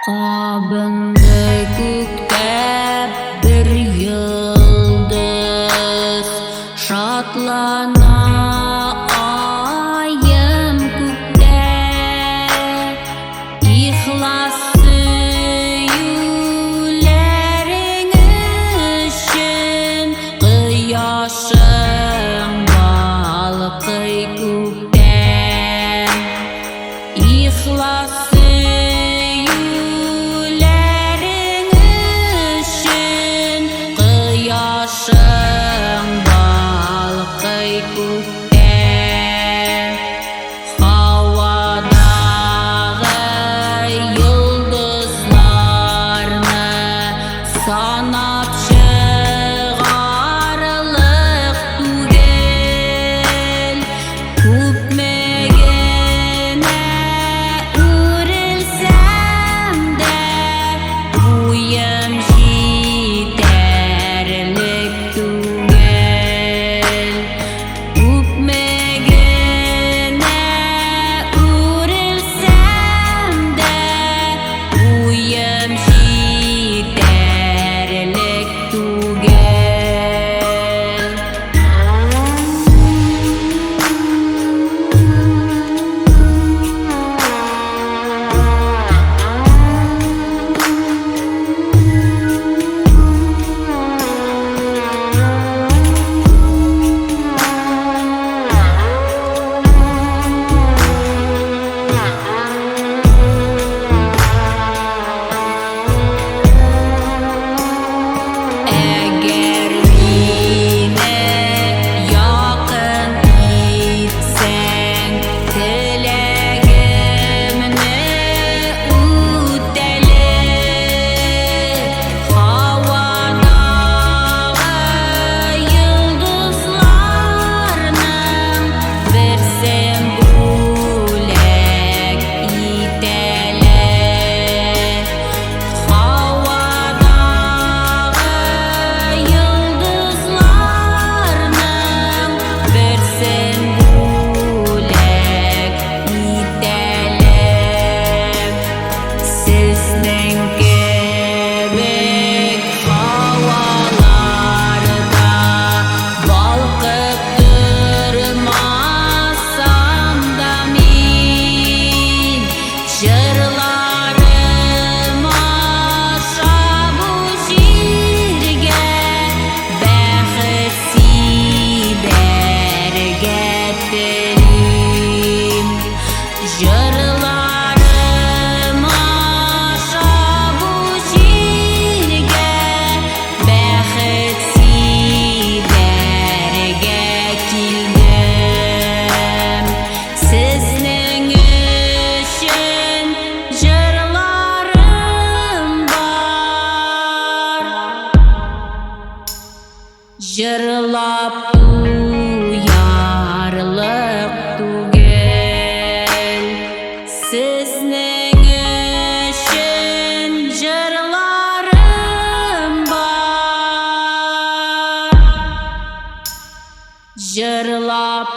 Кабынды күктә бер йолдыз, шатлана аем күктә. Ихлас сөюләрең өчен кояшың балкый күктә. Ихлас сөюләрең өчен кояшың балкый күктә. Һавадагы йолдызларны санап чыгарлык түгел, күпме генә үрелсәм дә, буем җитәрлек түгел. Күпме генә үрелсәм дә, буем җитәрлек түгел. Әгәр мине якын итсәң, теләгемне үтәле. Һавадагы йолдызларның берсен бүләк итәле. Һавадагы йолдызларның берсен бүләк итәле. Сезнең кебек һаваларда балкып тормасам да мин, җырларым аша бу җиргә бәхет сибәргә телим. Җырларым аша бу җиргә бәхет сибәргә килдем. Сезнең өчен җырларым бар. Җырлап туярлык түгел. Сезнең өчен җырларым бар. Җырлап